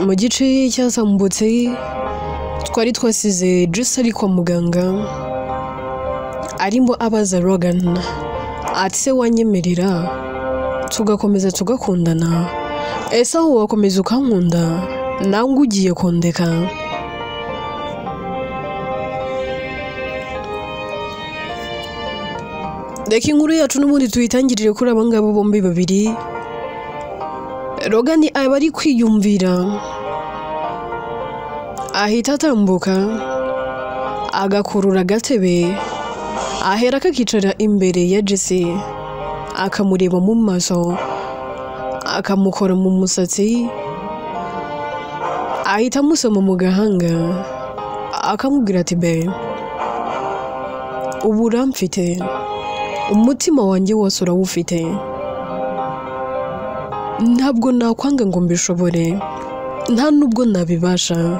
Mu gice cyazambutse twari twasize Jesse ari kwa muganga arimo abaza Logan ati se wanyemerera tugakomeza tugakundana, ese aho wakomeza ukankunda nangwa ugiye kundeka? Reka inkuru yacu n'ubundi tuyitangirire kuri aba ngaba bombi babiri. Logan aba ari kwiyumvira, ahita atambuka agakurura agatebe, ahera akakicara imbere ya Jesse, akamureba mu maso, akamukora mu musatsi, ahita amusoma mu gahanga, akamubwira ati be ubu uramfite, umutima wanjye wose urawufite, ntabwo nakwanga ngo mbishobore, nta nubwo nabibasha.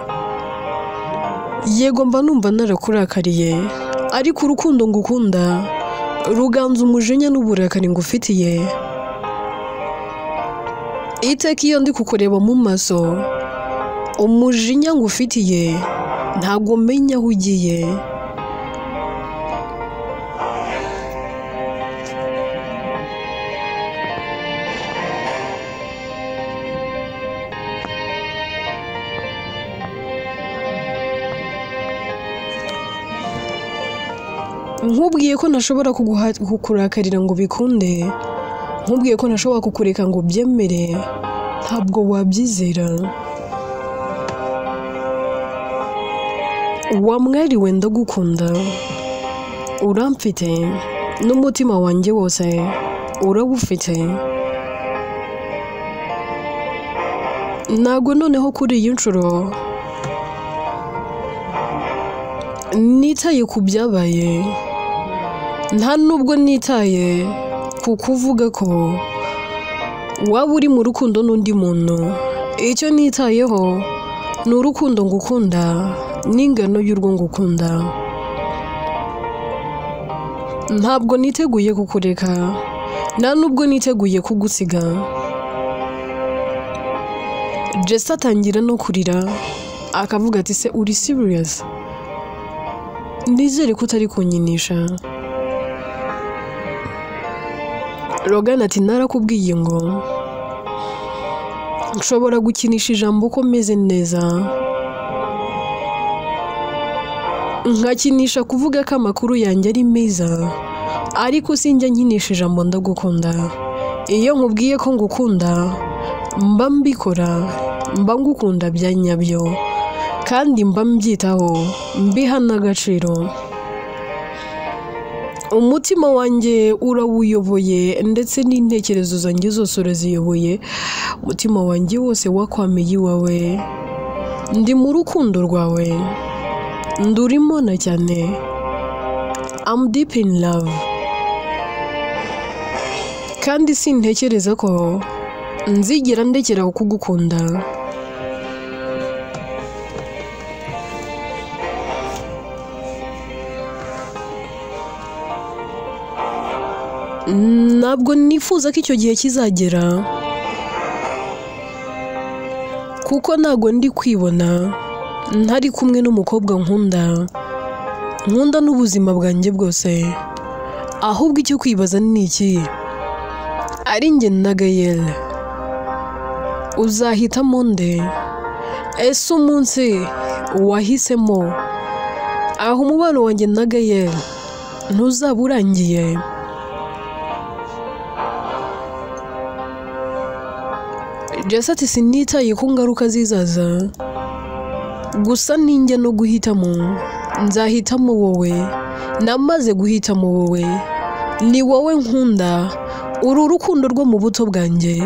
Yego mba numva narakurakariye, ariko urukundo ngukunda ruganza umujinya n'uburakari ngufitiye. Iteka iyo ndi kukureba mu maso, umujinya ngufitiye ntabwo menya aho ugiye. Nkubwiye ko ntashobora kukurakarira ngo bikunde, nkubwiye ko ntashobora kukureka ngo byemere, ntabwo wabyizera. Wa mwari we ndagukunda, uramfite n'umutima wanjye wose urawufite. Ntabwo noneho kuri iyi nshuro nitaye ku byabaye, nta nubwo nitaye ku kuvuga ko waba uri mu rukundo n'undi muntu. Icyo nitayeho ni urukundo ngukunda n'ingano y'urwo ngukunda. Ntabwo niteguye kukureka, nta nubwo niteguye kugusiga. Jesse atangira no kurira, akavuga ati se uri serious? Nizere ko utari kunyinisha. Logan ati narakubwiye ngo nshobora gukinisha ijambo ko meze neza, nkakinisha kuvuga ko amakuru yanjye ari meza, ariko sinjya nkinisha ijambo ndagukunda. Iyo nkubwiye ko ngukunda mba mbikora, mba ngukunda bya nyabyo, kandi mba mbyitaho, mbiha n'agaciro. Umutima wanjye urawuyoboye ndetse n'intekerezo zanjye zose uraziyoboye. Umutima wanjye wose wakwamiye iwawe, ndi mu rukundo rwawe, ndurimo na cyane. I'm deep in love. Kandi sintekereza ko nzigera ndekera kugukunda. Ntabwo nifuza ko icyo gihe kizagera, kuko ntabwo ndi kwibona ntari kumwe n'umukobwa nkunda, nkunda n'ubuzima bwanjye bwose. Ahubwo icyo kwibaza ni iki: ari njye na Gael uzahitamo nde? Ese umunsi wahisemo aho umubano wanjye na Gael ntuzaba urangiye? Jesse ati sinitaye ku ngaruka zizaza, gusa ninjya no guhitamo nzahitamo wowe. Namaze guhitamo wowe, ni wowe nkunda, uru rukundo rwo mu buto bwanjye.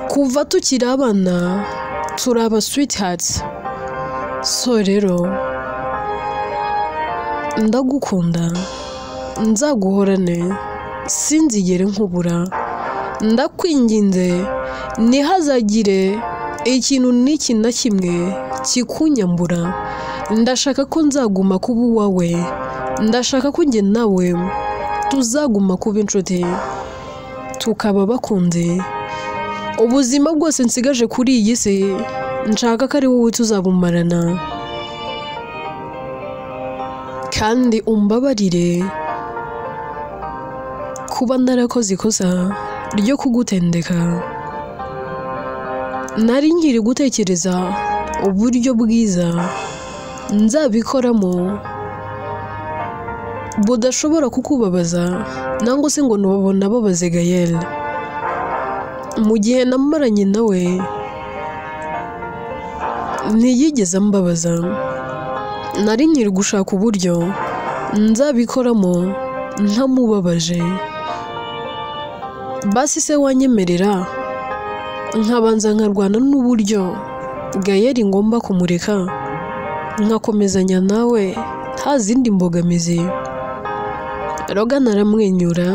Kuva tukiri abana turi aba sweethearts. So rero ndagukunda, nzaguhorane, sinzigere nkubura. Ndakwinginze ntihazagire ikintu n'iki na kimwe kikunyambura. Ndashaka ko nzaguma kuba uwawe, ndashaka ko njye nawe tuzaguma kuba inshuti, tukaba bakunze. Ubuzima bwose nsigaje kuri iyi si nshaka ko ari wowe tuzabumarana, kandi umbabarire kuba narakoze ikosa ryo kugutendeka. Nari nkiri gutekereza uburyo bwiza nzabikoramo budashobora kukubabaza nangwa se ngo nababaze Gael. Mu gihe namaranye nawe ntiyigeze ambabaza. Nari nkiri gushaka uburyo nzabikoramo ntamubabaje. Basi se wanyemerera nkabanza nkarwana n'uburyo Gael ngomba kumureka nkakomezanya nawe nta zindi mbogamizi. Logan aramwenyura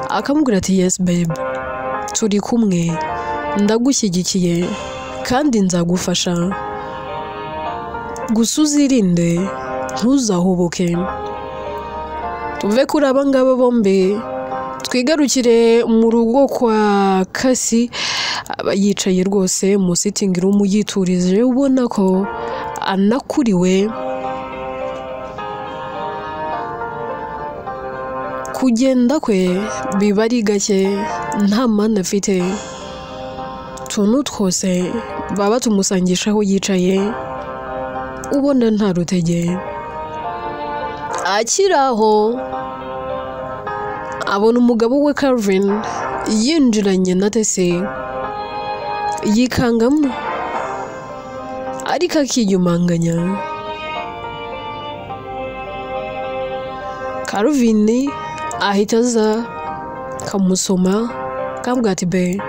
akamubwira ati yes babe, turi kumwe, ndagushyigikiye kandi nzagufasha, gusa uzirinde ntuzahubuke. Tuve kuri aba ngaba bombi twigarukire mu rugo kwa Kasi. Aba yicaye rwose mu sitting room yiturije, ubona ko anakuriwe. Kugenda kwe biba ari gake, nta mana afite. Utuntu twose baba tumusangisha aho yicaye, ubona nta rutege. Akiri aho abona umugabo we Calvin yinjiranye na Tesi, yikangamo ariko akiyumanganya. Calvin ahita aza kamusoma kambwira ati be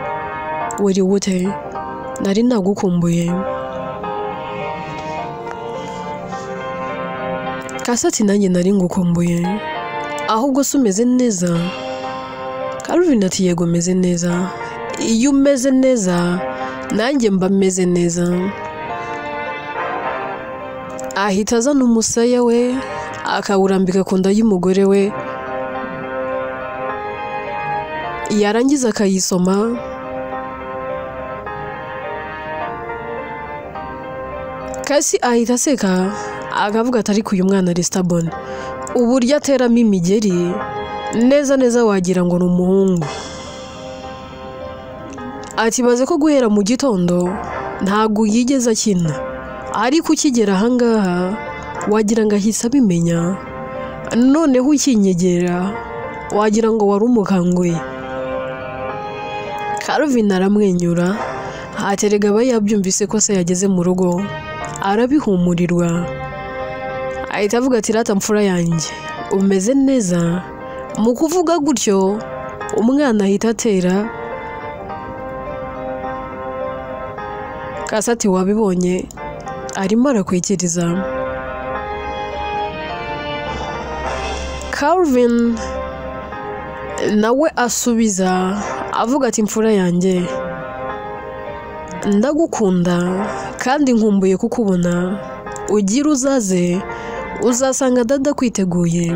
wari ute, nari nagukumbuye. Kasi ati nanjye nari ngukumbuye, ahubwo se umeze neza? Calvin ati yego meze neza, iyo umeze neza nanjye mba meze neza. Ahita azana umusaya we akawurambika ku nda y'umugore we, yarangiza akayisoma. Kasi ahita aseka akavuga ati ariko uyu mwana ari stubborn, uburyo ateramo imigeri neza neza wagira ngo ni umuhungu. Ati baze ko guhera mu gitondo ntabwo yigeze akina, ariko ukigera ahangaha wagira ngo ahise abimenya, noneho ukinyegera wagira ngo wari umukanguye. Calvin aramwenyura, aterega aba yabyumvise ko se yageze mu rugo, arabihumurirwa. Ahita avuga ati rata mfura yanjye umeze neza. Mu kuvuga gutyo umwana ahita atera. Kasi ati wabibonye, arimo arakwikiriza. Calvin nawe asubiza avuga ati mfura yanjye ndagukunda kandi nkumbuye kukubona, ugira uzaze uzasanga dada kwiteguye.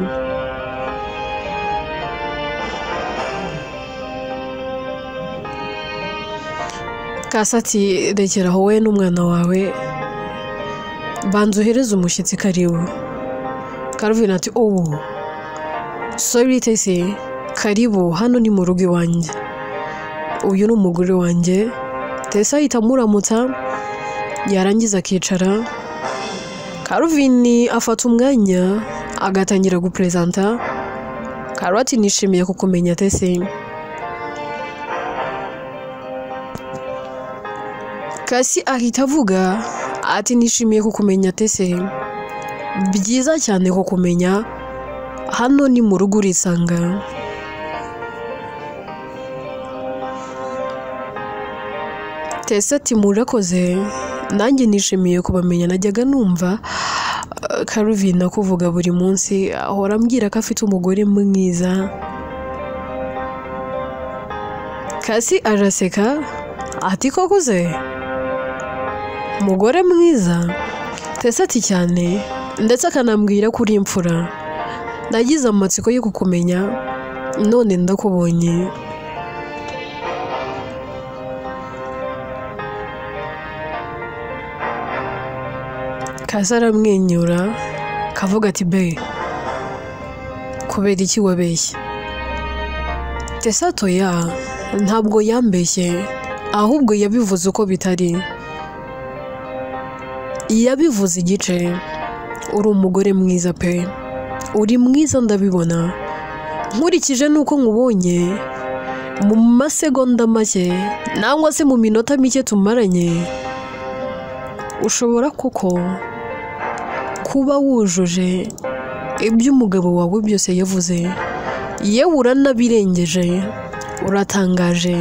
Kasi ati rekera aho wowe n'umwana wawe, banza uhereze umushyitsi karibu. Calvin ati oh sorry Tesi, karibu hano ni mu rugo iwanjye, uyu ni umugore wanjye. Tesi ahita amuramutsa yarangiza akicara. Calvin afata umwanya agatangira gupresenta. Caro ati nishimiye kukumenya Tesi. Kasi ahita avuga ati nishimiye kukumenya Tesi, byiza cyane kukumenya, hano ni mu rugo urisanga. Tesi ati murakoze, nanjye nishimiye kubamenya, najyaga numva Calvin akuvuga buri munsi, ahora ambwira ko afite umugore mwiza. Kasi araseka ati koko se umugore mwiza? Tesi ati cyane, ndetse akanambwira ko uri imfura, nagize amatsiko yo kukumenya none ndakubonye. Kasi aramwenyura kavuga ati be, kubera iki wabeshye? Tesi ati oya, ntabwo yambeshye, ahubwo yabivuze uko bitari. Yabivuze igice. Uri umugore mwiza pe, uri mwiza ndabibona. Nkurikije nuko nkubonye mu masegonda make nangwa se mu minota mike tumaranye, ushobora koko kuba wujuje ibyo umugabo wawe byose yavuze, yewe uranabirengeje, uratangaje.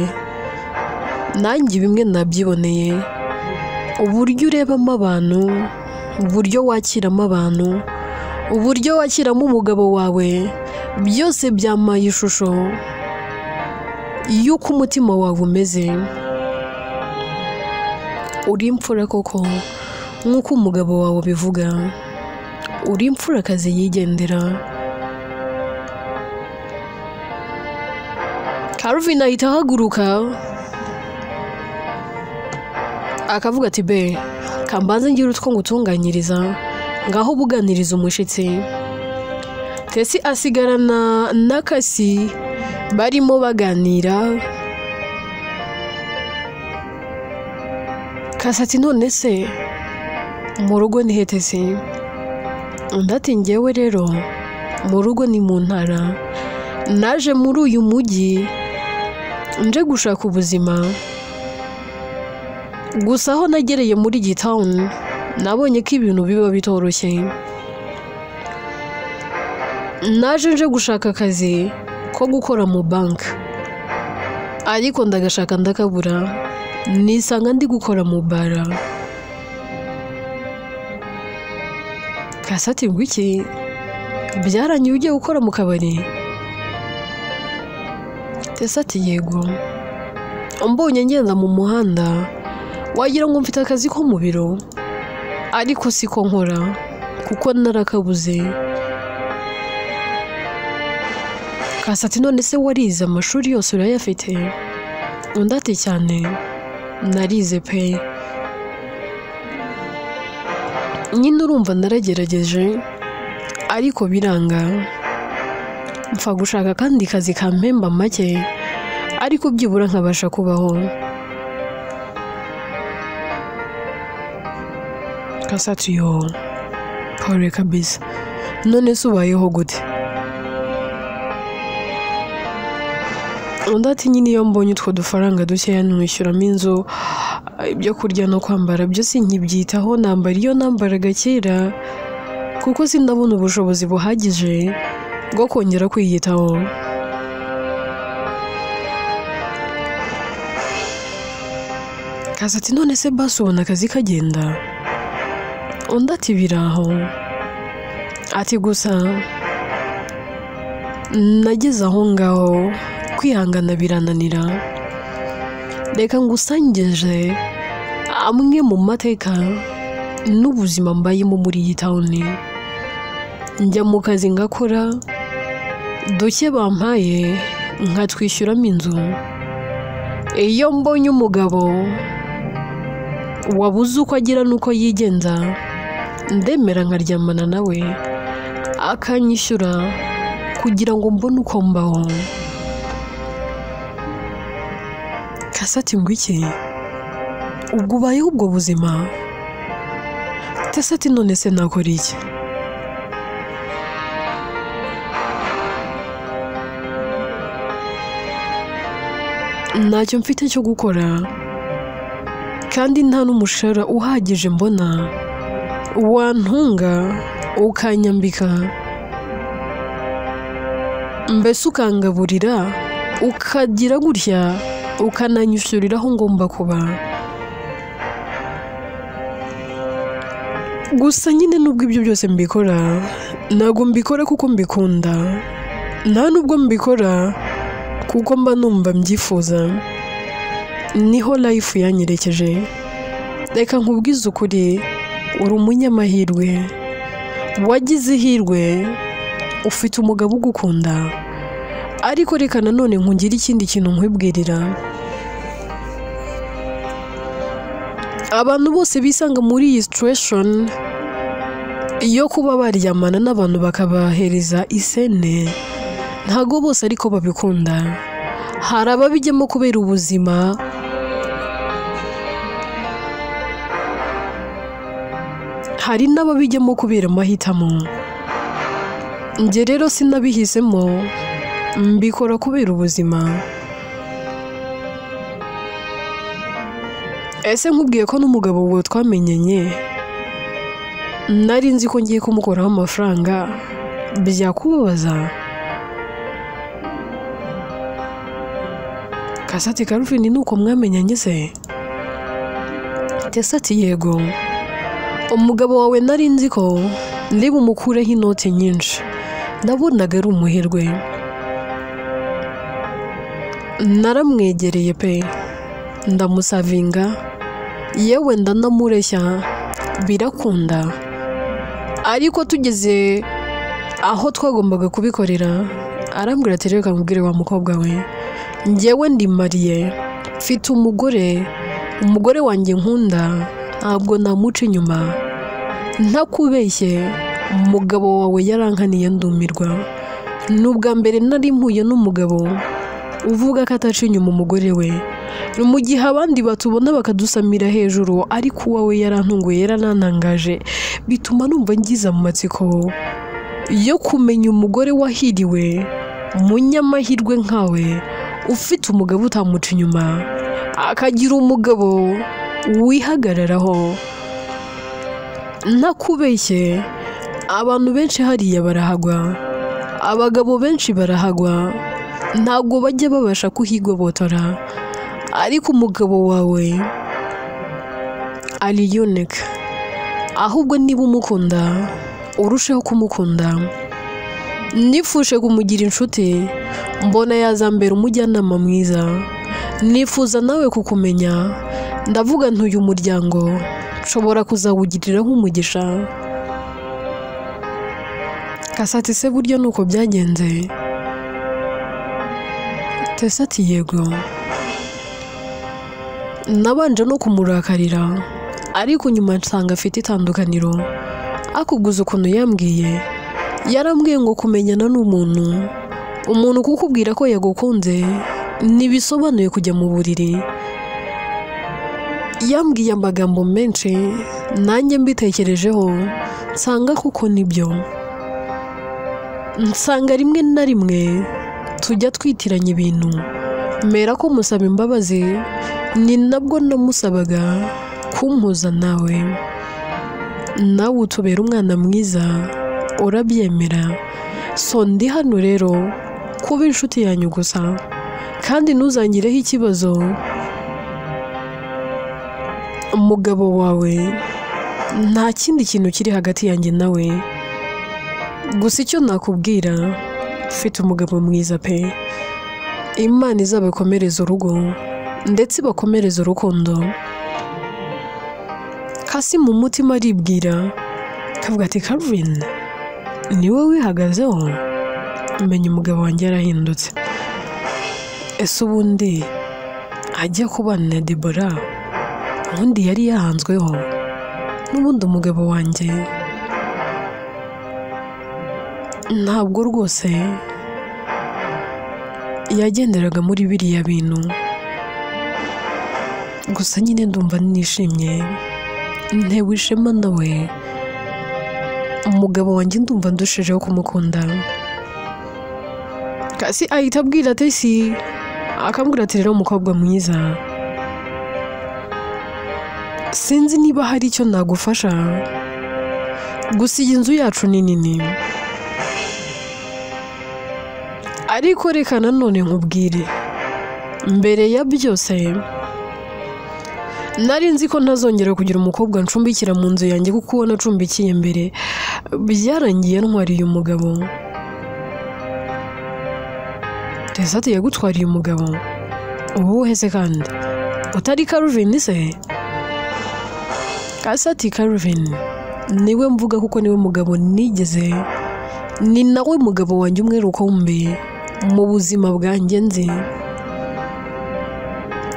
Nanjye bimwe nabyiboneye, uburyo urebamo abantu, uburyo wakiramo abantu, uburyo wakiramo umugabo wawe, byose byamaye ishusho y'uko umutima wawe umeze. Uri imfura koko nk'uko umugabo wawe abivuga, uri imfurakazi yigendera. Calvin ahita ahaguruka akavuga ati be, kambanze ngira utwo ngutunganyiriza, ngaho buganiriza umushitsi. Tesi asigarana na Kasi barimo baganira. Kasi ati none se mu rugo ni he Tesi? Undi ati njyewe rero mu rugo ni mu ntara, naje muri uyu mujyi nje gushaka ubuzima. Gusa aho nagereye muri Gitown nabonye ko ibintu biba bitoroshye. Naje nje gushaka akazi ko gukora mu banki, ariko ndagashaka ndakabura, nisanga ndi gukora mu bara. Kasi ati ngwiki, byarangiye ugiye gukora mu kabari? Tesi ati yego, mbonye ngenda mu muhanda wagira ngo mfite akazi ko mu biro, ariko siko nkora kuko narakabuze. Kasi ati none se warize amashuri yose urayafite? Undi ati cyane, narize pe. Nyine urumva naragerageje ariko biranga, mpfa gushaka akandi kazi kampemba make ariko byibura nkabasha kubaho. Kasi ati yo, pole kabisa, none se ubayeho gute? Undi ati nyine iyo mbonye utwo dufaranga dukeya nwishyuramo inzu, ibyo kurya no kwambara byo sinkibyitaho, nambara iyo nambaraga kera kuko sindabona ubushobozi buhagije bwo kongera kwiyitaho. Kasi ati none se basi ubona akazi kagenda? Undi ati biraho. Ati gusa nageze aho ngaho kwihangana birananira, reka ngusangije amwe mu mateka n'ubuzima mbayemo muri iyi tawuni. Njya mu kazi ngakora, duke bampaye nkatwishyuramo inzu. Iyo mbonye umugabo wabuze uko agira n'uko yigenza, ndemera nkaryamana nawe akanyishyura kugira ngo mbone uko mbaho. Kasi ati ngwiki, ubwo ubayeho ubwo buzima? Tesi ati none se nakora iki? Ntacyo mfite cyo gukora, kandi nta n'umushahara uhagije mbona wantunga ukanyambika, mbese ukangaburira, ukagira gutya ukananyishyurira aho ngomba kuba. Gusa nyine nubwo ibyo byose mbikora, ntabwo mbikora kuko mbikunda, nta nubwo mbikora kuko mba numva mbyifuza. Niho life yanyerekeje. Reka nkubwize ukuri, uri umunyamahirwe, wagize ihirwe, ufite umugabo ugukunda. Ariko reka nanone nkungire ikindi kintu nkwibwirira. Abantu bose bisanga muri iyi situation yo kuba baryamana n'abantu bakabahereza isene, ntago bose ariko babikunda. Hari ababijyamo kubera ubuzima, hari n'ababijyamo kubera amahitamo. Njye rero sinabihisemo, mbikora kubera ubuzima. Ese nkubwiye ko n'umugabo wawe twamenyanye nari nzi ko ngiye kumukoraho amafaranga, byakubabaza? Kasi ati Calvin ni uko mwamenyanye se? Tesa ati yego, umugabo wawe nari nzi ko ndi bumukureho inoti nyinshi, nabonaga ari umuherwe. Naramwegereye pe, ndamusavinga, yewe ndanamureshya, birakunda. Ariko tugeze aho twagombaga kubikorera, arambwira ati reka nkubwire wa mukobwa we, njyewe ndi mariye, mfite umugore, umugore wanjye nkunda, ntabwo namuca inyuma. Ntakubeshye, umugabo wawe yarankaniye ndumirwa. Ni ubwa mbere nari mpuye n'umugabo uvuga ko ataca inyuma umugore we. Mu gihe abandi batubona bakadusamira hejuru, ariko uwawe yarantunguye, yaranantangaje, bituma numva ngize amatsiko yo kumenya umugore wahiriwe, munyamahirwe nkawe, ufite umugabo utamuca inyuma, akagira umugabo wihagararaho. Ntakubeshye, abantu benshi hariya barahagwa, abagabo benshi barahagwa, ntabwo bajya babasha kuhigobotora. Ariko umugabo wawe ari unique. Ahubwo niba umukunda, urusheho kumukunda. Nifuje kumugira inshuti, mbona yazambera umujyanama mwiza. Nifuza nawe kukumenya, ndavuga ntuyu muryango nshobora kuzawugirira nk'umugisha. Kasi ati se burya nuko byagenze? Tesa ati yego. Nabanje no kumurakarira, ariko nyuma nsanga afite itandukaniro. Akuguza ukuntu yambwiye, yarambwiye ngo kumenyana n'umuntu, umuntu kukubwira ko yagukunze ntibisobanuye kujya mu buriri. Yambwiye amagambo menshi, nanjye mbitekerejeho nsanga kuko nibyo. Nsanga rimwe na rimwe tujya twitiranya ibintu. Mera ko musaba imbabazi, ni nabwo namusabaga kumpuza nawe. Nawe utubera umwana mwiza, urabyemera. So ndi hano rero kuba inshuti yanyu gusa, kandi ntuzangireho ikibazo. Umugabo wawe nta kindi kintu kiri hagati yanjye nawe, gusa icyo nakubwira, ufite umugabo mwiza pe. Imana izabakomereza urugo, ndetse ibakomereze urukundo. Kasi mu mutima aribwira, akavuga ati Calvin ni wowe wihagazeho, menya umugabo wanjye yarahindutse. Ese ubundi ajya kubana na Deborah, ubundi yari yahanzweho? N'ubundi umugabo wanjye ntabwo rwose yagenderaga muri biriya bintu. Gusa nyine ndumva nishimye, ntewe ishema nawe. Umugabo wanjye ndumva ndushijeho kumukunda. Kasi ahita abwira Tesi, akambwira ati rero umukobwa mwiza, sinzi niba hari icyo nagufasha, gusa iyi nzu yacu ni nini. Ariko reka nanone nkubwire, mbere ya byose nari nzi ko ntazongera kugira umukobwa ncumbikira mu nzu yanjye, kuko uwo nacumbikiye mbere byarangiye ntwariye umugabo. Tesa ati yagutwariye umugabo? Uwuhe se kandi? Utari Calvin se? Kasi ati Calvin niwe mvuga kuko niwe mugabo nigeze, ni nawe mugabo wanjye umwe rukumbi mu buzima bwanjye nzi.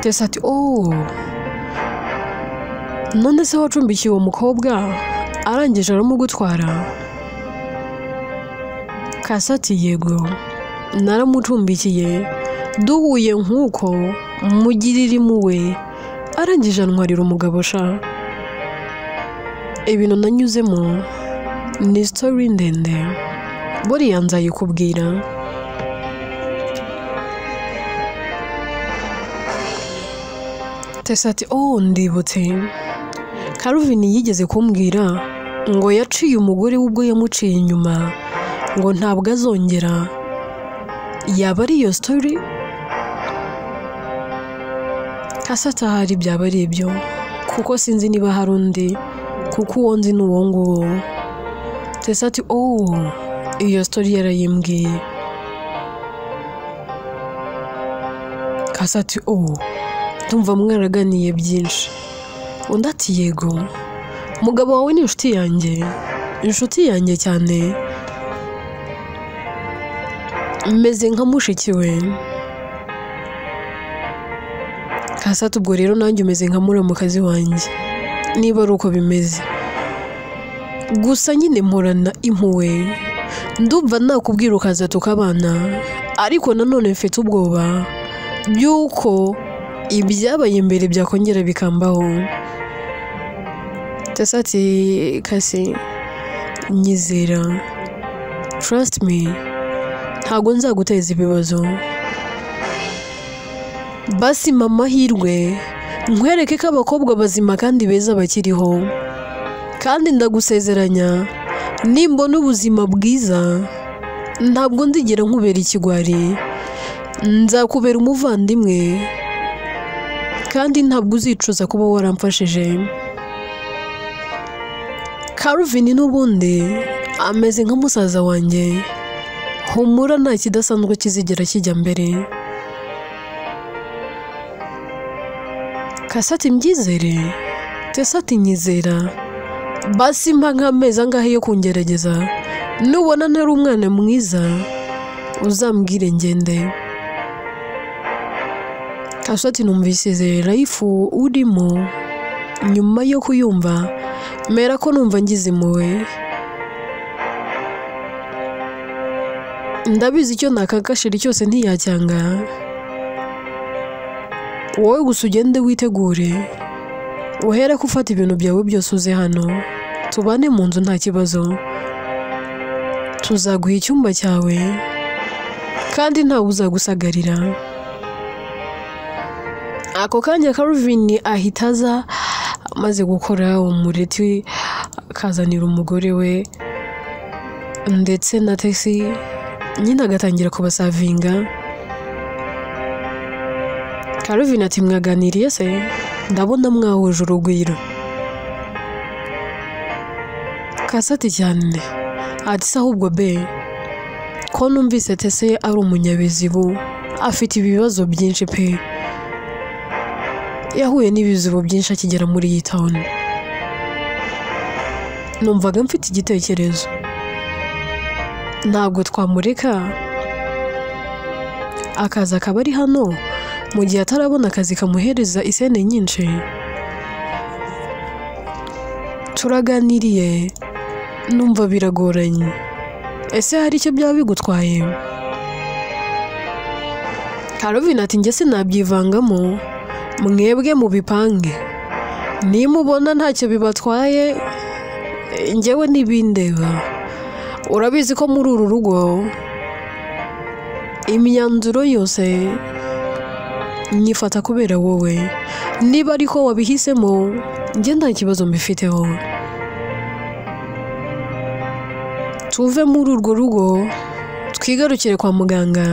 Tesa ati oh, none se wacumbikiye uwo mukobwa Arangije aramugutwara? Kasi ati yego, naramucumbikiye, duhuye nk'uko mugirira impuhwe, arangije antwarira umugabo sha. Ibintu nanyuzemo ni story ndende, buriya nzayikubwira. Tesa ati oh ndibutse, Calvin yigeze kumbwira ngo yaciye umugore we ubwo yamuciye inyuma, ngo ntabwo azongera. Yaba ari iyo story? Kasi ati ahari byaba ari ibyo, kuko sinzi niba hari undi, kuko uwo nzi ni uwo nguwo. Tesa ati oh iyo story yarayimbwiye. Kasi ati oh ndumva mwaraganiye byinshi. Undi ati yego, umugabo wawe ni inshuti yanjye, inshuti yanjye cyane, meze nka mushiki we. Kasi ati ubwo rero nanjye umeze nka muramukazi wanjye, niba ari uko bimeze. Gusa nyine mporana impuhwe, ndumva nakubwira ukaza tukabana, ariko nanone mfite ubwoba by'uko ibyabaye mbere byakongera bikambaho. Tesa ati Kasi nyizera, trust me, ntabwo nzaguteza ibibazo. Basi mpa amahirwe nkwereke ko abakobwa bazima kandi beza bakiriho, kandi ndagusezeranya nimbona ubuzima bwiza ntabwo nzigera nkubera ikigwari, nzakubera umuvandimwe, kandi ntabwo uzicuza kuba waramfashije. Calvin n'ubundi ameze nka musaza wanjye, humura nta kidasanzwe kizigera kijya mbere. Kasi ati mbyizere? Tesa ati nyizera, basi mpa nk'amezi angahe yo kungerageza, nubona ntari umwana mwiza uzambwire ngende. Kasi ati numvise life urimo, nyuma yo kuyumva mera ko numva ngize impuhwe, ndabizi icyo nakagashira cyose ntiyacyanga, wowe gusa ugende witegure, uhere ko ufata ibintu byawe byose uze hano, tubane mu nzu nta kibazo, tuzaguha icyumba cyawe kandi ntawe uzagusagarira. Ako kanya Calvin ahita aza amaze gukora umureti, akazanira umugore we ndetse na Tesi, nyine agatangira kubasavinga. Calvin ati mwaganiriye se? Ndabona mwahuje urugwiro. Kasi ati cyane. Ati se ahubwo be, ko numvise Tese ari umunyabizibu, afite ibibazo byinshi pe, yahuye n'ibizibu byinshi akigera muri iyi town. Numvaga mfite igitekerezo, ntabwo twamureka akaza akaba ari hano mu gihe atarabona akazi kamuhereza isene nyinshi. Turaganiriye numva biragoranye, ese hari icyo byaba bigutwaye? Calvin ati njye sinabyivangamo, mwebwe mubipange, nimubona ntacyo bibatwaye njyewe ntibindeba. Urabizi ko muri uru rugo imyanzuro yose nyifata kubera wowe, niba ariko wabihisemo njye nta kibazo mbifiteho. Tuve muri urwo rugo twigarukire kwa muganga.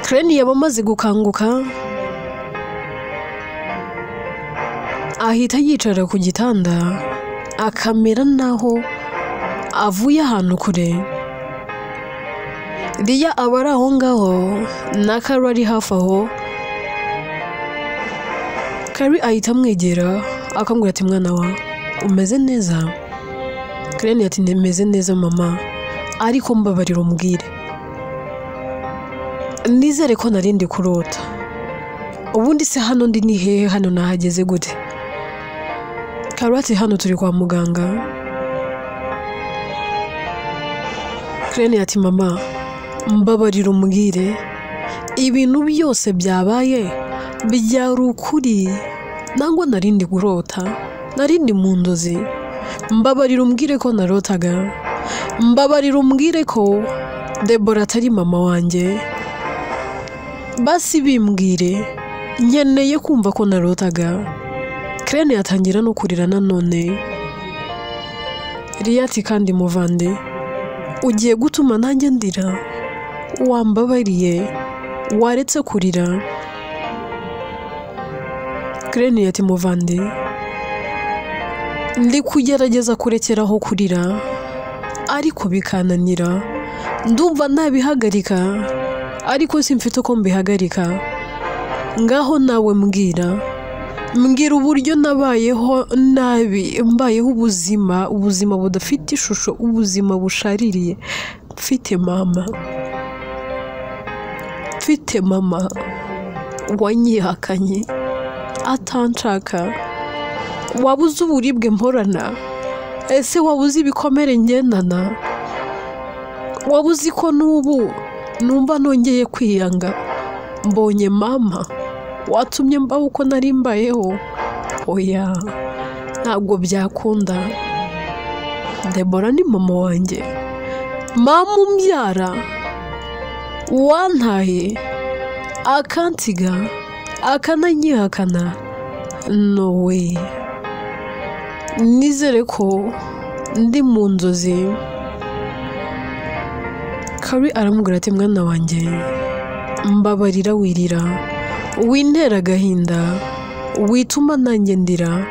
Crane yaba amaze gukanguka, ahita yicara ku gitanda akamera naho avuye ahantu kure. Liya aba ari aho ngaho na Kari ari hafi aho. Kari ahita amwegera akamubwira ati mwana wa umeze neza? Crane ati ndemeze neza mama, ariko mbabarira umbwire, nizere ko narindi kurota. Ubundi se hano ndi ni hehe? Hano nahageze gute? Karwati hano turi kwa muganga. Kireni ati mama mbabarira umbwire ibintu byose byabaye byari ukuri nangwa narindi kurota, narindi mu nzozi. Mbabarira umbwire ko narotaga, mbabarira umbwire ko Debora atari mama wanjye. Basi bimbwire, nkeneye kumva ko narotaga. Kireni atangira no kurira nanone. Riya ati kandi muvande ugiye gutuma nanjye ndira, wambabariye waretse kurira. Kireni ati muvande ndi kugerageza kurekeraho kurira ariko bikananira, ndumva nabihagarika ariko simfite uko mbihagarika. Ngaho nawe mbwira, mbwira uburyo nabayeho nabi, mbayeho ubuzima, ubuzima budafite ishusho, ubuzima bushaririye. Mfite mama, mfite mama wanyihakanye atanshaka. Wabuze uburibwe mporana? Ese wabuze ibikomere ngendana? Wabuze ko n'ubu numva nongeye kwiyanga? Mbonye mama watumye mbaho uko nari mbayeho. Oya, ntabwo byakunda. Debora ni mama wanjye, mama umbyara, wantaye akansiga akananyihakana. No way. Nizere ko ndi mu nzozi. Kari aramubwira ati mwana wanjye mbabarira wirira, wintera agahinda, wituma nanjye ndira.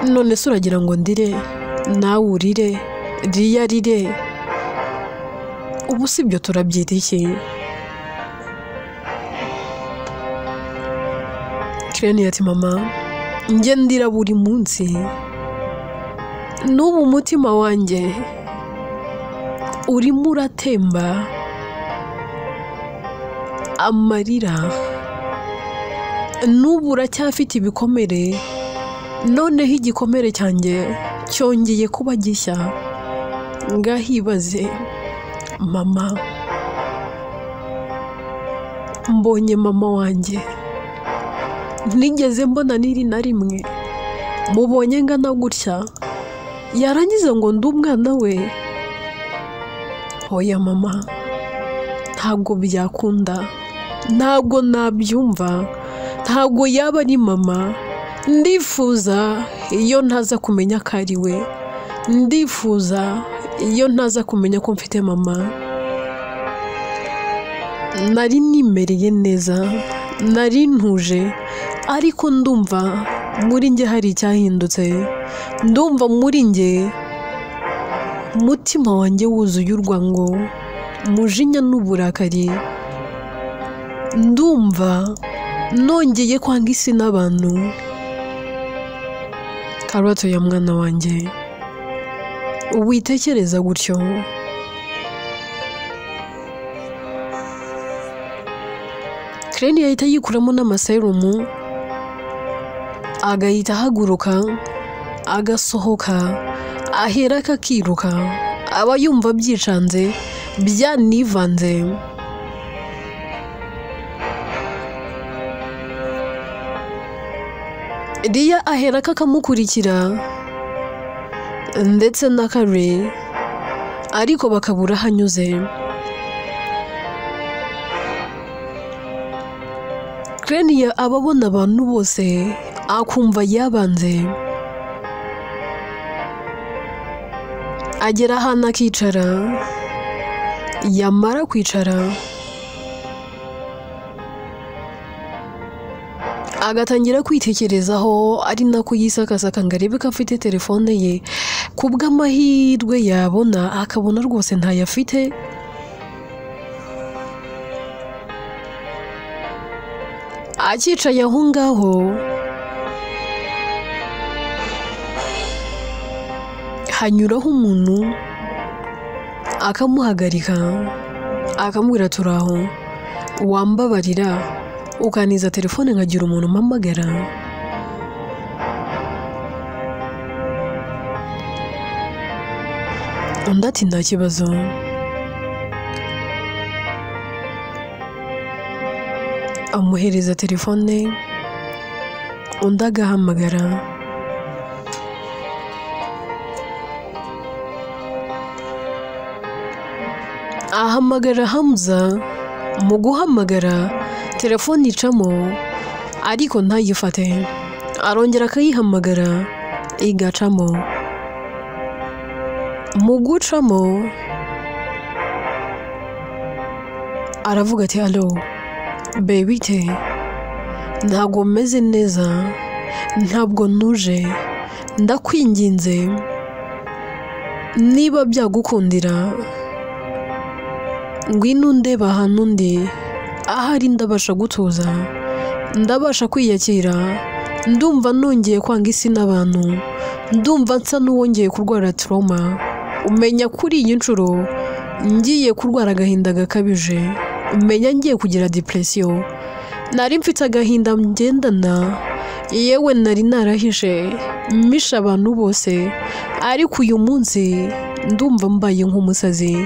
None se uragira ngo ndire nawe urire, Riya rire? Ubu si ibyo turabyita iki? Kireni ati mama njye ndira buri munsi, n'ubu umutima wanjye urimo uratemba amarira, n'ubu uracyafite ibikomere, noneho igikomere cyanjye cyongeye kuba gishya. Ngahibaze mama, mbonye mama wanjye nigeze mbona niri na rimwe, mubonye ngana gutya yarangiza ngo ndi umwana we. Oya mama, ntabwo byakunda, ntabwo nabyumva, ntabwo yaba ari mama. Ndifuza iyo ntaza kumenya ko ari we, ndifuza iyo ntaza kumenya ko mfite mama. Nari nimereye neza, nari ntuje, ariko ndumva muri njye hari icyahindutse. Ndumva muri njye umutima wanjye wuzuye urwango, umujinya n'uburakari. Ndumva nongeye kwanga isi n'abantu. Karoti ya mwana wanjye, witekereza gutyo. Kireni yahita yikuramo n'amaserumu, agahita ahaguruka agasohoka, ahera akakiruka, aba yumva byicanze byanivanze. Riya ahera akamukurikira ndetse na Kare, ariko bakabura hanyuze. Kireni ababona abantu bose akumva yabanze. Agera ahantu akicara, yamara kwicara agatangira kwitekerezaho, ari nako yisakasaka ngo arebe ko afite telefone ye. Kubw'amahirwe yabona akabona rwose ntayafite. Akicaye aho ngaho hanyuraho umuntu akamuhagarika, akamubwira turaho, wambabarira ukaniza telefone nkagira umuntu mpamagara. Undi ati nta kibazo. Amuhereza telefone, undi agahamagara. Ahamagara Hamza, mu guhamagara telefone icamo ariko ntayifate, arongera akayihamagara igacamo. Mu gucamo aravuga ati alo bebite, ntabwo meze neza, ntabwo ntuje, ndakwinginze niba byagukundira ngwino undeba ahantu ndi, ahari ndabasha gutuza, ndabasha kwiyakira, ndumva nongeye kwanga isi n'abantu, ndumva nsa n'uwongeye kurwara trauma, umenya kuri iyi nshuro ngiye kurwara agahinda gakabije, umenya ngiye kugira depression, nari mfite agahinda ngendana, yewe nari narahishe mpisha abantu bose, ariko uyu munsi ndumva mbaye nk'umusazi.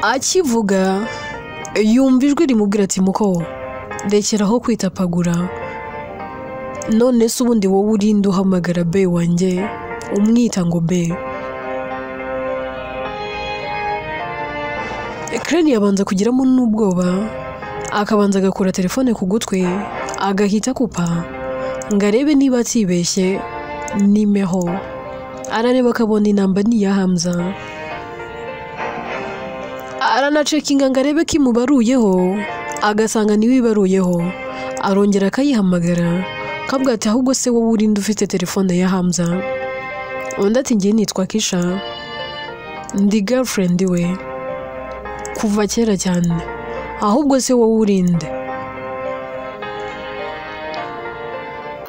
Akivuga yumva ijwi rimubwira ati muko rekeraho kwitapagura, none se ubundi wowe urinde uhamagara be wanjye umwita ngo be. Crane yabanza kugiramo n'ubwoba, akabanza agakura telefone ku gutwi agahita akupa ngo arebe niba atibeshye nimeho. Arareba akabona inamba ni iya Hamza, aranacekinga ngo arebe ko imubaruyeho, agasanga niwe ibaruyeho. Arongera akayihamagara akavuga ati ahubwo se wowe urinde ufite telefone ya Hamza? Undi ati ngiye nitwa Kisha, ndi girlfriend we kuva kera cyane, ahubwo se wowe urinde?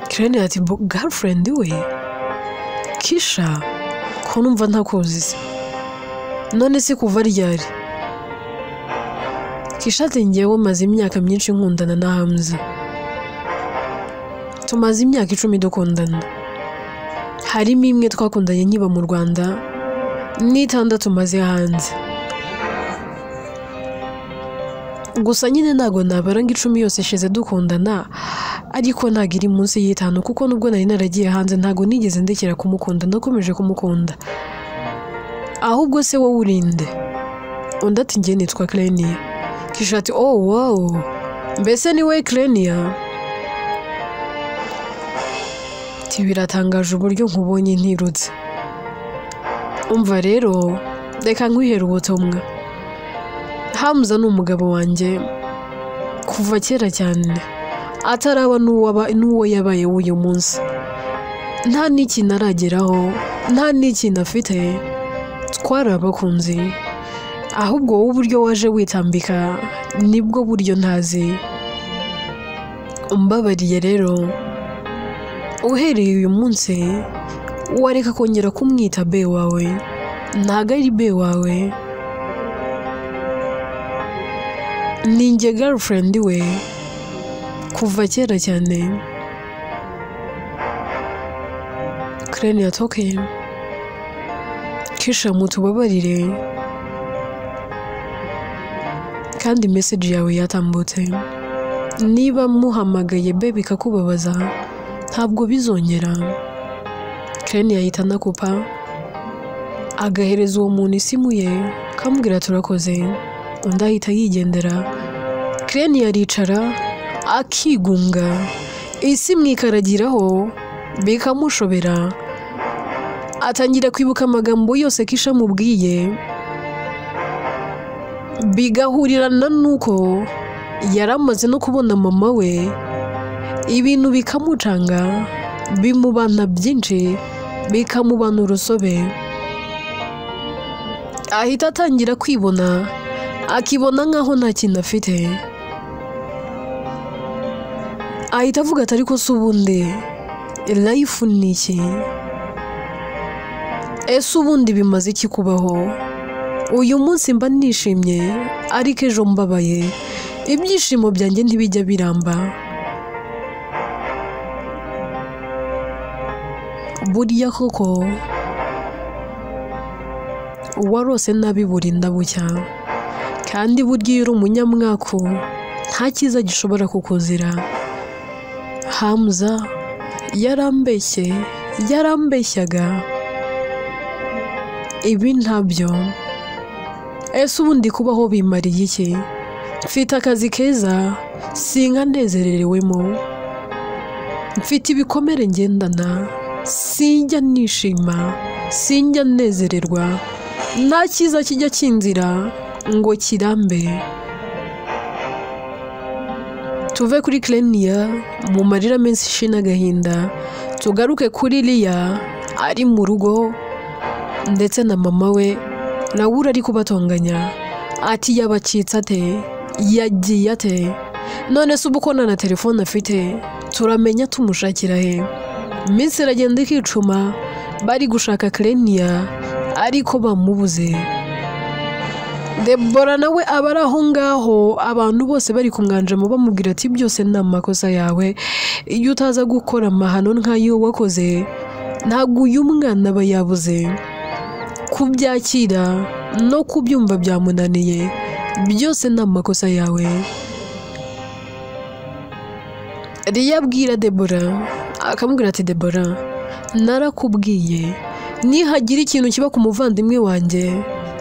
Crane ati girlfriend we Kisha, ko numva ntakuzi se, none se kuva ryari? Kisha ati njyewe maze imyaka myinshi nkundana na Hamza, tumaze imyaka 10 dukundana, harimo imwe twakundanye nkiba mu Rwanda n'6 tumaze hanze. Gusa nyine ntago nabara ngo 10 yose ishize dukundana, ariko ntago iri munsi y'5 kuko nubwo nari naragiye hanze ntago nigeze ndekera kumukunda, ndakomeje kumukunda. Ahubwo se wowe urinde? Undi ati njye nitwa Clenia. Kisha ati oh wow, mbese ni we Clenia? Ati biratangaje uburyo nkubonye ntirutse. Umva rero reka nkwihere ubutumwa, Hamza ni umugabo wanjye kuva kera cyane, ataraba n'uwo yabaye w'uyu munsi, nta n'ikintu arageraho, nta n'ikintu afite, twari abakunzi, ahubwo wowe uburyo waje witambika nibwo buryo ntazi. Umbabariye rero, uhereye uyu munsi wareka kongera kumwita be wawe, ntago ari be wawe, ni njye girlfriend we kuva kera cyane. Crane ati okay, Kisha mutubabarire, kandi message yawe yatambutse, niba muhamagaye be bikakubabaza ntabwo bizongera. Crane yahita anakupa agahereza uwo muntu isimu ye, kamubwira turakoze, undi ahita yigendera. Crane yaricara akigunga, isi imwikaragiraho bikamushobera, atangira kwibuka amagambo yose Kisha amubwiye, bigahurirana nuko yari amaze no kubona mama we, ibintu bikamucanga, bimubana byinshi, bikamubana urusobe. Ahita atangira kwibona, akibona nkaho nta kintu afite. Ahita avuga ati ariko se ubundi life ni iki? Ese ubundi bimaze iki kubaho? Uyu munsi mba nishimye ariko ejo mbabaye, ibyishimo byanjye ntibijya biramba. Burya koko uwarose nabi burinda bucya, kandi burya iyo uri umunyamwaku nta cyiza gishobora kukuzira. Hamza yarambeshye, yarambeshyaga, ibi ntabyo. Ese ubundi kubaho bimariye iki? Mfite akazi keza sinkanezererewemo, mfite ibikomere ngendana, sinjya nishima, sinjya nezererwa, nta cyiza kijya kinzira ngo kirambe. Tuve kuri Clenia mu marira menshi n'agahinda, tugaruke kuri Liya ari mu rugo ndetse na mama we Raoul ari kubatonganya ati yabacitse ate, yagiye ate, none se ubu ko nta na telefone afite turamenya tumushakira he? Iminsi iragenda ikicuma bari gushaka Clenia ariko bamubuze. Debora nawe aba ari aho ngaho, abantu bose bari kumwanjamo bamubwira ati byose ni amakosa yawe, iyo utaza gukora amahano nk'ayo wakoze ntabwo uyu mwana aba yabuze. Kubyakira no kubyumva byamunaniye, byose ni amakosa yawe. Liya abwira Debora akamubwira ati Debora, narakubwiye nihagira ikintu kiba ku muvandimwe wanjye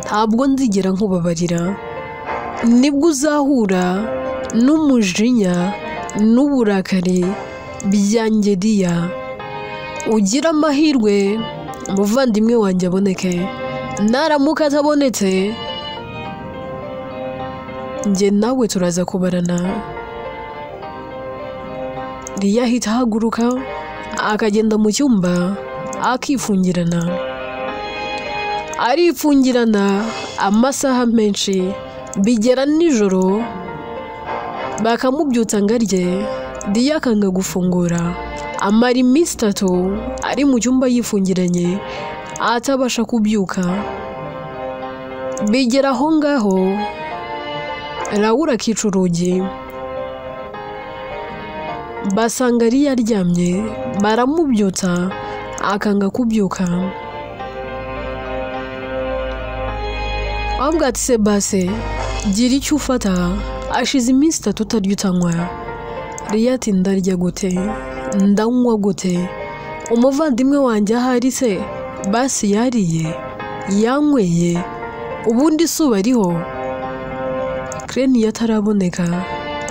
ntabwo nzigera nkubabarira, nibwo uzahura n'umujinya n'uburakari byanjye. Liya, ugira amahirwe umuvandimwe wanjye aboneke, naramuka atabonetse njye nawe turaza kubarana. Liya ahita ahaguruka akagenda mu cyumba akifungirana, arifungirana amasaha menshi, bigera nijoro bakamubyutsa ngo arye, Liya akanga gufungura. Amara iminsi 3 ari mu cyumba yifungiranye atabasha kubyuka. Bigera aho ngaho Raoul akica urugi, basanga Liya aryamye, baramubyutsa akanga kubyuka. Ahubwo ati se base gira icyo ufata, ashize iminsi 3 utarya utanywa. Liya ati ndarya gute, ndanywa gute, umuvandimwe wanjye ahari se basi yariye, yanyweye, ubundi suba ariho. Clenia ataraboneka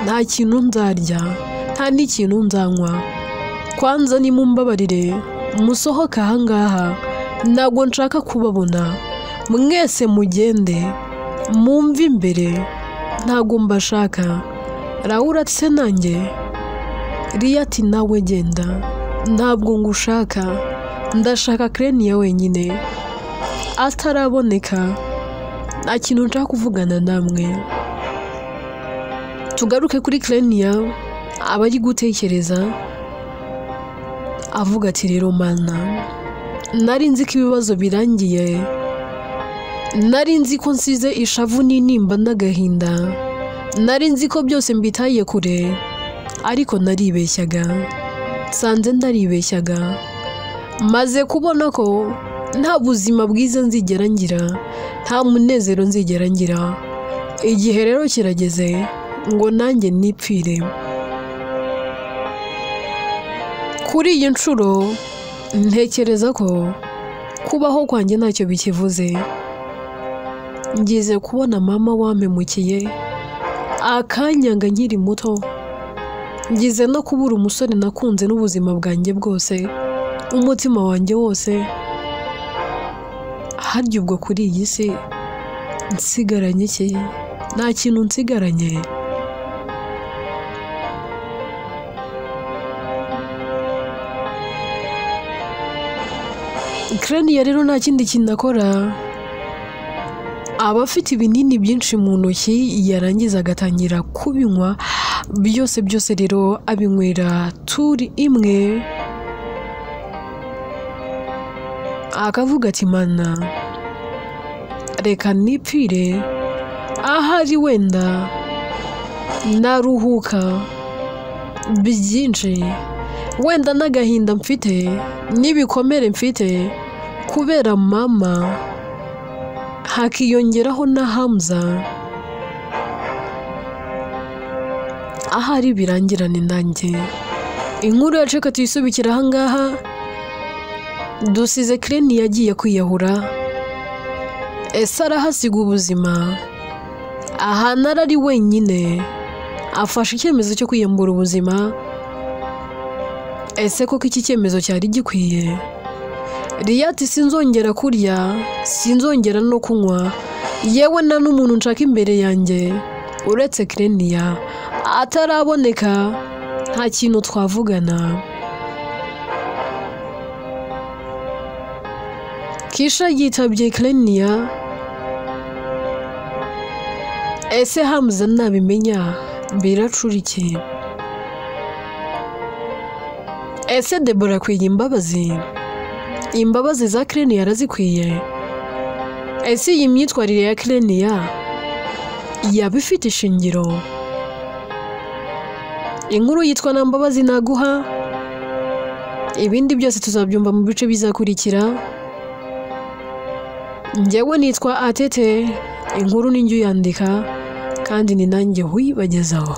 nta kintu nzarya, nta n'ikintu nzanywa, kwanza nimumbabarire musohoke ahangaha, ntabwo nshaka kubabona, mwese mugende mumve imbere, ntabwo mbashaka. Raoul ati se nanjye? Liya ati nawe genda, ntabwo ngushaka, ndashaka Clenia wenyine, ataraboneka nta kintu nshaka kuvugana namwe. Tugaruke kuri Clenia aba ari gutekereza avuga ati rero mana, nari nzi ko ibibazo birangiye, nari nzi ko nsize ishavu n'intimba n'agahinda, nari nzi ko byose mbitaye kure, ariko naribeshyaga, nsanze ndaribeshyaga, maze kubona ko nta buzima bwiza nzigera ngira, nta munezero nzigera ngira. Igihe rero kirageze ngo nanjye nipfire. Kuri iyi nshuro ntekereza ko kubaho kwanjye ntacyo bikivuze. Ngize kubona mama wampemukiye akanyanga nkiri muto, ngize no kubura umusore nakunze n'ubuzima bwanjye bwose, umutima wanjye wose. Harya ubwo kuri iyi si nsigaranye iki? Nta kintu nsigaranye. Clenia rero nta kindi kintu akora, aba afite ibinini byinshi mu ntoki, yarangiza agatangira kubinywa byose byose, rero abinywera turi imwe, akavuga ati mana reka nipfire, ahari wenda naruhuka byinshi, wenda n'agahinda mfite N'ibikomere mfite kubera mama, hakiyongeraho na Hamza, ahari birangirane nanjye. Inkuru yacu reka tuyisubikire aha ngaha. Dusize Kireni yagiye kwiyahura. Ese arahasiga ubuzima? Ahantu ari wenyine afashe icyemezo cyo kwiyambura ubuzima. Ese koko iki cyemezo cyari gikwiye? Riyati sinzongera kurya, sinzongera no kunywa, yewe nta n'umuntu nshaka imbere yanjye uretse Kireniya. Ataraboneka nta kintu twavugana. Kisha yitabye Kireniya. Ese Hamza nabimenya biracura iki? Ese Debora akwiye imbabazi? Imbabazi za Kireniya arazikwiye? Ese iyi myitwarire ya Kireniya yaba ifite ishingiro? Inkuru yitwa Nta mbabazi naguha. Ibindi byose tuzabyumva mu bice bizakurikira. Njyewe nitwa Atete, inkuru ni njye uyandika kandi ni nanjye uyibagezaho.